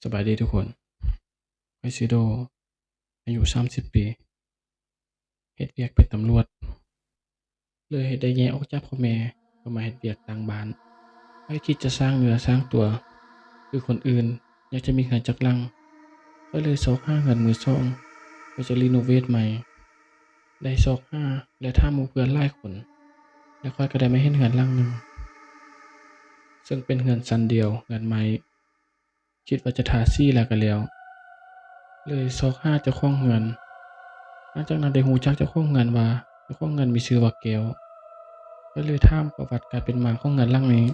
ສະບາຍດີທຸກຄົນ. ຂ້ອຍຊື່ໂດ ອາຍຸສາມສິບປີ ເຮັດວຽກເປັນຕຳຫຼວດ. ເລີຍໄດ້ແຍກອອກຈາກພໍ່ແມ່ ເພື່ອມາເຮັດວຽກຕ່າງບ້ານ. ຂ້ອຍຄິດຈະສ້າງເນື້ອສ້າງຕົວຄືຄົນອື່ນ, ຢາກຈະມີເຮືອນຈັກຫຼັງ. ຂ້ອຍເລີຍຊອກຫາເຮືອນມືສອງ ເພື່ອຈະຣີໂນເວດໃໝ່. ໄດ້ຊອກຫາ ແລະ ຖາມໝູ່ເພື່ອນຫຼາຍຄົນ, ແລະ ຂ້ອຍກໍໄດ້ມາເຫັນເຮືອນຫຼັງໜຶ່ງ ເຊິ່ງເປັນເຮືອນຊັ້ນດຽວ, ເຮືອນໄມ້. ຄິດວ່າຈະທາສີແລ້ວກໍແລ້ວ. ເລີຍຊອກຫາເຈົ້າຂອງເຮືອນ. ຫຼັງຈາກນັ້ນໄດ້ຮູ້ຈັກເຈົ້າຂອງເຮືອນວ່າ ເຈົ້າຂອງເຮືອນມີຊື່ວ່າແກ້ວ. ຂ້ອຍເລີຍຖາມປະຫວັດການເປັນມາຂອງເຮືອນຫຼັງນີ້.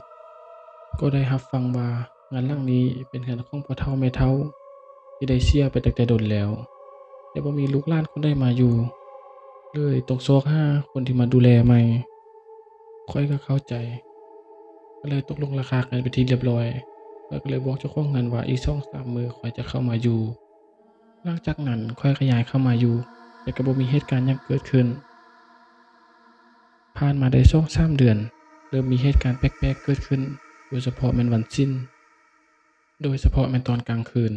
ກໍໄດ້ຮັບຟັງວ່າເຮືອນຫຼັງນີ້ເປັນເຮືອນຂອງພໍ່ເຖົ້າແມ່ເຖົ້າ ທີ່ໄດ້ເສຍໄປຕັ້ງແຕ່ດົນແລ້ວ ແລະ ບໍ່ມີລູກຫຼານຄົນໃດມາຢູ່. ເລີຍຕ້ອງຊອກຫາຄົນທີ່ມາດູແລໃໝ່. ຂ້ອຍກໍເຂົ້າໃຈ, ກໍເລີຍຕົກລົງລາຄາກັນເປັນທີ່ລຽບຮ້ອຍ. ຂ້ອຍກໍເລີຍບອກເຈົ້າຂອງເຮືອນວ່າ ອີກສອງສາມມື້ຂ້ອຍຈະເຂົ້າມາຢູ່. ຫຼັງຈາກນັ້ນຂ້ອຍກໍຍ້າຍເຂົ້າມາຢູ່, ແຕ່ກໍບໍ່ມີເຫດການຫຍັງເກີດຂຶ້ນ. ຜ່ານມາໄດ້ສອງສາມເດືອນ, ເລີ່ມມີເຫດການແປກໆເກີດຂຶ້ນ, ໂດຍສະເພາະແມ່ນວັນສິນ, ໂດຍສະເພາະແມ່ນຕອນກາງຄືນ.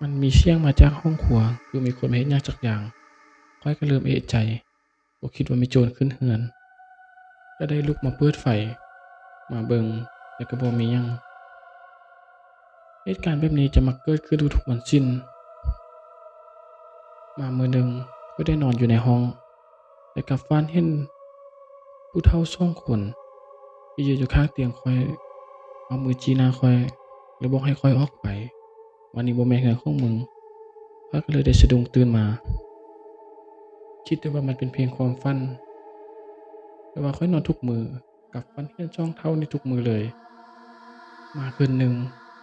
ມັນມີສຽງມາຈາກຫ້ອງຄົວ ຄືມີຄົນມາເຮັດຫຍັງຈັກຢ່າງ. ຂ້ອຍກໍເລີ່ມເອະໃຈ, ບໍ່ຄິດວ່າມີໂຈນຂຶ້ນເຮືອນ. ກໍໄດ້ລຸກມາເປີດໄຟ, ມາເບິ່ງ, ແຕ່ກໍບໍ່ມີຫຍັງ. ເຫດການແບບນີ້ຈະມັກເກີດຂຶ້ນທຸກໆວັນສິນ. ມາມື້ໜຶ່ງ, ຂ້ອຍໄດ້ນອນຢູ່ໃນຫ້ອງ, ແລະ ກັບຝັນເຫັນຜູ້ເຖົ້າສອງຄົນທີ່ຢືນຢູ່ຂ້າງຕຽງຂ້ອຍ, ເອົາມືຈີ້ໜ້າຂ້ອຍ ແລະ ບອກໃຫ້ຂ້ອຍອອກໄປ, ວ່ານີ້ບໍ່ແມ່ນເຮືອນຂອງມຶງ. ຂ້ອຍກໍເລີຍໄດ້ສະດຸ້ງຕື່ນມາ. ຄິດແຕ່ວ່າມັນເປັນພຽງຄວາມຝັນ, ແຕ່ວ່າຂ້ອຍນອນທຸກມື້, ກັບຝັນເຫັນສອງເຖົ້ານີ້ທຸກມື້ເລີຍ. ມາຄືນໜຶ່ງ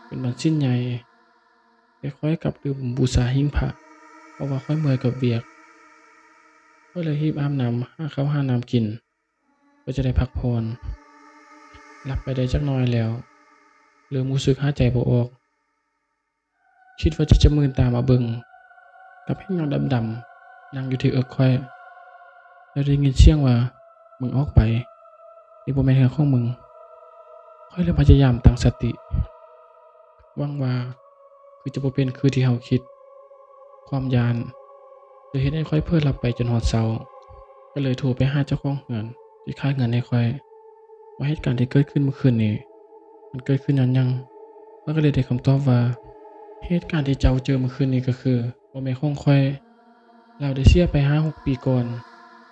ເປັນວັນສິນໃຫຍ່, ແຕ່ຂ້ອຍກັບລືມບູຊາຫິ້ງພະ, ເພາະວ່າຂ້ອຍເມື່ອຍກັບວຽກ. ຂ້ອຍເລີຍຮີບອາບນ້ຳ, ຫາເຂົ້າຫານ້ຳກິນ ເພື່ອຈະໄດ້ພັກຜ່ອນ. ຫຼັບໄປໄດ້ຈັກໜ້ອຍແລ້ວ, ເລີ່ມຮູ້ສຶກຫາຍໃຈບໍ່ອອກ. ຄິດວ່າຈະຈະມືນຕາມາເບິ່ງ, ກັບເຫັນເງົາດຳໆ ນັ່ງຢູ່ທີ່ເອິກຂ້ອຍ, ແລ້ວໄດ້ຍິນສຽງວ່າ, ມຶງອອກໄປ, ນີ້ບໍ່ແມ່ນເຮືອນຂອງມຶງ. ຂ້ອຍເລີ່ມພະຍາຍາມຕັ້ງສະຕິ, ຫວັງວ່າຄືຈະບໍ່ເປັນຄືທີ່ເຮົາຄິດ. ຄວາມຢ້ານເລີຍເຮັດໃຫ້ຂ້ອຍເຜີຫຼັບໄປຈົນຮອດເຊົ້າ. ກໍເລີຍໂທໄປຫາເຈົ້າຂອງເຮືອນທີ່ຂາຍເຮືອນໃຫ້ຂ້ອຍ, ວ່າເຫດການທີ່ເກີດຂຶ້ນມື້ຄືນນີ້ ມັນເກີດຂຶ້ນຍ້ອນຫຍັງ. ຂ້ອຍກໍເລີຍໄດ້ຄຳຕອບວ່າ, ເຫດການທີ່ເຈົ້າເຈີມື້ຄືນນີ້ກໍຄືບໍ່ແມ່ນຂອງຂ້ອຍ. ລາວໄດ້ເສຍໄປຫ້າຫົກປີກ່ອນ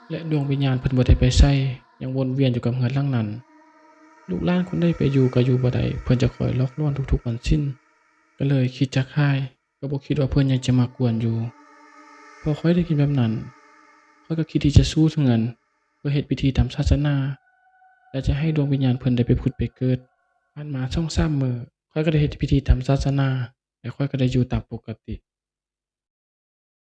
ແລະ ດວງວິນຍານເພິ່ນບໍ່ໄດ້ໄປໃສ, ຍັງວົນວຽນຢູ່ກັບເຮືອນຫຼັງນັ້ນ. ລູກຫຼານຄົນໃດໄປຢູ່ກໍຢູ່ບໍ່ໄດ້, ເພິ່ນຈະຄອຍຫຼອກຫຼອນທຸກໆວັນສິນ. ກໍເລີຍຄິດຈະຂາຍ, ກໍບໍ່ຄິດວ່າເພິ່ນຍັງຈະມາກວນຢູ່. ພໍຂ້ອຍໄດ້ຍິນແບບນັ້ນ, ຂ້ອຍກໍຄິດທີ່ຈະສູ້ເຮືອນ ເພື່ອເຮັດພິທີຕາມສາສະໜາ ແລະ ຈະໃຫ້ດວງວິນຍານເພິ່ນໄດ້ໄປຜຸດໄປເກີດ. ຜ່ານມາສອງສາມມື້, ຂ້ອຍກໍໄດ້ເຮັດພິທີຕາມສາສະໜາ ແລະ ຂ້ອຍກໍໄດ້ຢູ່ຕາມປົກກະຕິ.